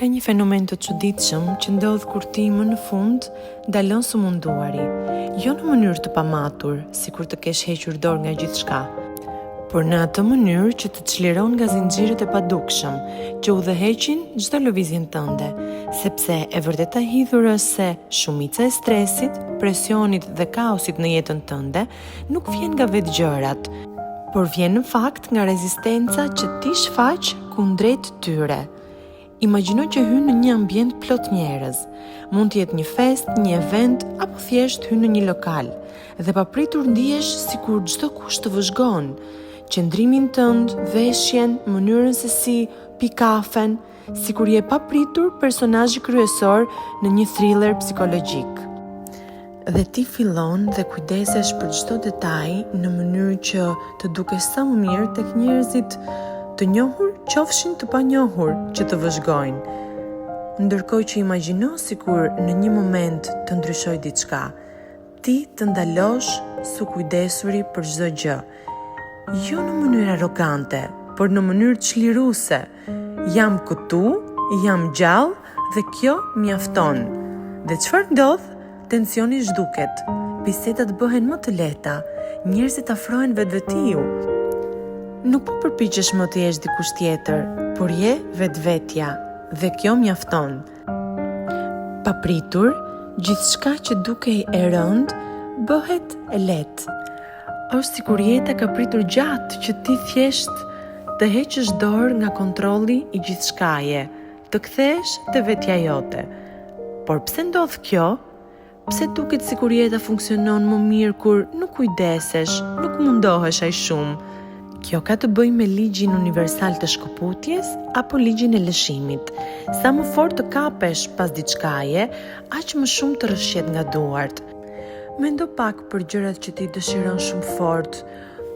Ka një fenomen të çuditshëm që ndodh kur ti më në fund ndalon së munduari, jo në mënyrë të pamatur, sikur të kesh hequr dorë nga gjithçka, por në atë mënyrë që të çliron nga zinxhirët e padukshëm që udhëheqin çdo lëvizjen tënde, sepse e vërteta e hidhur është se shumica e stresit, presionit dhe kaosit në jetën tënde nuk vjen nga vetë gjërat, por vjen në fakt nga rezistenca që ti shfaq kundrejt tyre. Imagjino që hyn në një ambient plot njerëz. Mund të jetë një festë, një event apo thjesht hyn në një lokal dhe papritur ndihesh sikur çdokush të vëzhgon. Qëndrimin tënd, veshjen, mënyrën se si pi kafen, sikur je papritur personazhi kryesor në një thriller psikologjik. Dhe ti fillon dhe kujdesesh për çdo detaj në mënyrë që të dukesh sa më mirë tek njerëzit të njohur qofshin të panjohur që të vëzhgojnë. Ndërkohë që imagjino sikur në një moment të ndryshojë diçka, ti të ndalosh së kujdesuri për çdo gjë. Jo në mënyrë arrogante, por në mënyrë çliruese. Jam këtu, jam gjallë dhe kjo mjafton. Dhe çfarë ndodh? Tensioni zhduket, bisedat bëhen më të lehta, njerëzit afrohen vetvetiu. Nuk po përpiqesh më të jesh dikush tjetër, por je vetvetja dhe kjo mjafton. Papritur, gjithçka që dukej e rëndë bëhet e lehtë. Është sikur jeta ka pritur gjatë që ti thjesht të heqësh dorë nga kontrolli i gjithçkaje, të kthehesh te vetja jote. Por pse ndodh kjo? Pse duket sikur jeta funksionon më mirë kur nuk kujdesesh, nuk mundohesh aq shumë? Kjo ka të bëjë me ligjin universal të shkëputjes apo ligjin e lëshimit. Sa më fort të kapesh pas diçkaje, aq më shumë të rrëshqet nga duart. Mendo pak për gjërat që ti dëshiron shumë fort,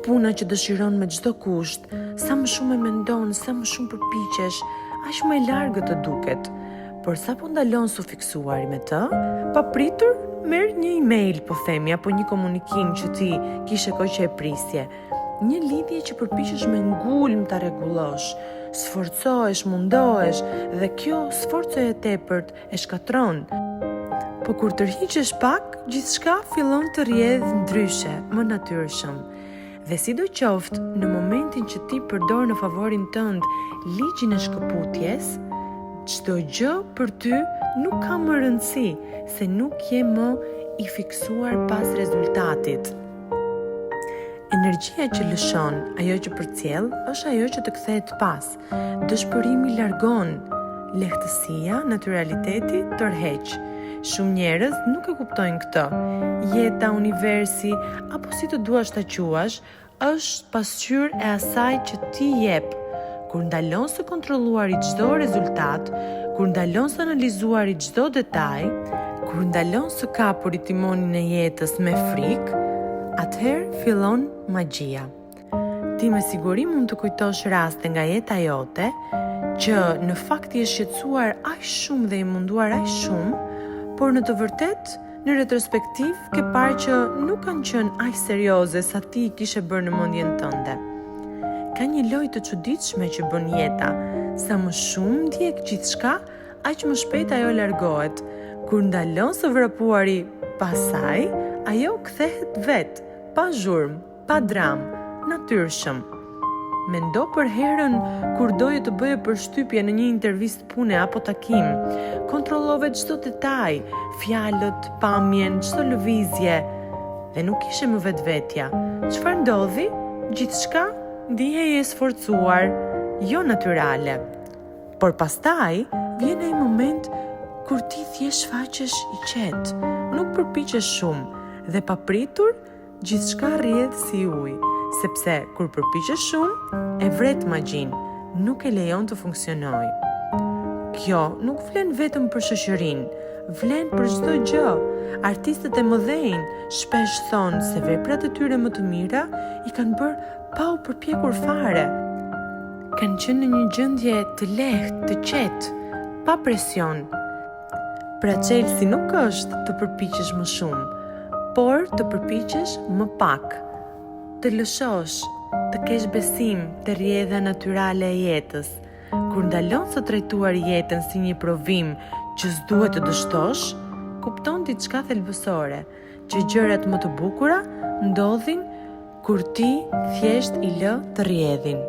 puna që dëshiron me çdo kusht, sa më shumë e mendon, sa më shumë përpiqesh, aq më e largët të duket. Por sapo ndalon së fiksuari me të, papritur merr një email, po themi, apo një komunikim që ti kishe kohë që e prisje. Një lidhje që përpiqesh me ngulm ta rregullosh, sforcohesh, mundohesh dhe kjo sforco e tepërt e shkatërron. Po kur tërhiqesh pak, gjithçka fillon të rrjedhë ndryshe, më natyrshëm. Dhe sidoqoftë, në momentin që ti përdor në favorin tënd ligjin e shkëputjes, çdo gjë për ty nuk ka më rëndësi, se nuk je më i fiksuar pas rezultatit. Energjia që lëshon, ajo që përcjell, është ajo që të kthehet pas. Dëshpërimi largon, lehtësia, natyraliteti tërheq. Shumë njerëz nuk e kuptojnë këtë. Jeta, universi, apo si të duash ta quash, është pasqyrë e asaj që ti jep. Kur ndalon së kontrolluari çdo rezultat, kur ndalon së analizuari çdo detaj, kur ndalon së kapuri timonin e jetës me frikë, atëherë fillon magjia. Ti me siguri mund të kujtosh raste nga jeta jote që në fakt je shqetësuar aq shumë dhe je munduar aq shumë, por në të vërtetë në retrospektivë ke parë që nuk kanë qenë aq serioze sa ti i kishe bërë në mendjen tënde. Ka një lojë të çuditshme që bën jeta, sa më shumë ndjek gjithçka, aq më shpejt ajo largohet. Kur ndalon së vrapuari pas saj, ajo kthehet vetë, pa zhurmë. Pa dramë, natyrshëm. Mendo për herën kur doje të bëje përshtypje në një intervistë pune apo takim. Kontrollove çdo detaj, fjalët, pamjen, çdo lëvizje dhe nuk ishe më vetvetja. Çfarë ndodhi? Gjithçka ndihej e sforcuar, jo natyrale. Por pastaj vjen ai moment kur ti thjesht shfaqesh i qetë, nuk përpiqesh shumë dhe papritur Gjithçka rrjedh si ujë, sepse kur përpiqesh shumë, e vret magjinë, nuk e lejon të funksionojë. Kjo nuk vlen vetëm për shoqërinë, vlen për çdo gjë. Artistët e mëdhenj shpesh thonë se veprat e tyre më të mira i kanë bërë pa u përpjekur fare. Kanë qenë në një gjendje të lehtë, të qetë, pa presion. Pra çelësi nuk është të përpiqesh më shumë, por të përpiqesh më pak. Të lëshosh, të kesh besim te rrjedha natyrale e jetës. Kur ndalon së trajtuari jetën si një provim që s'duhet të dështosh, kupton diçka thelbësore, që gjërat më të bukura ndodhin kur ti thjesht i lë të rrjedhin.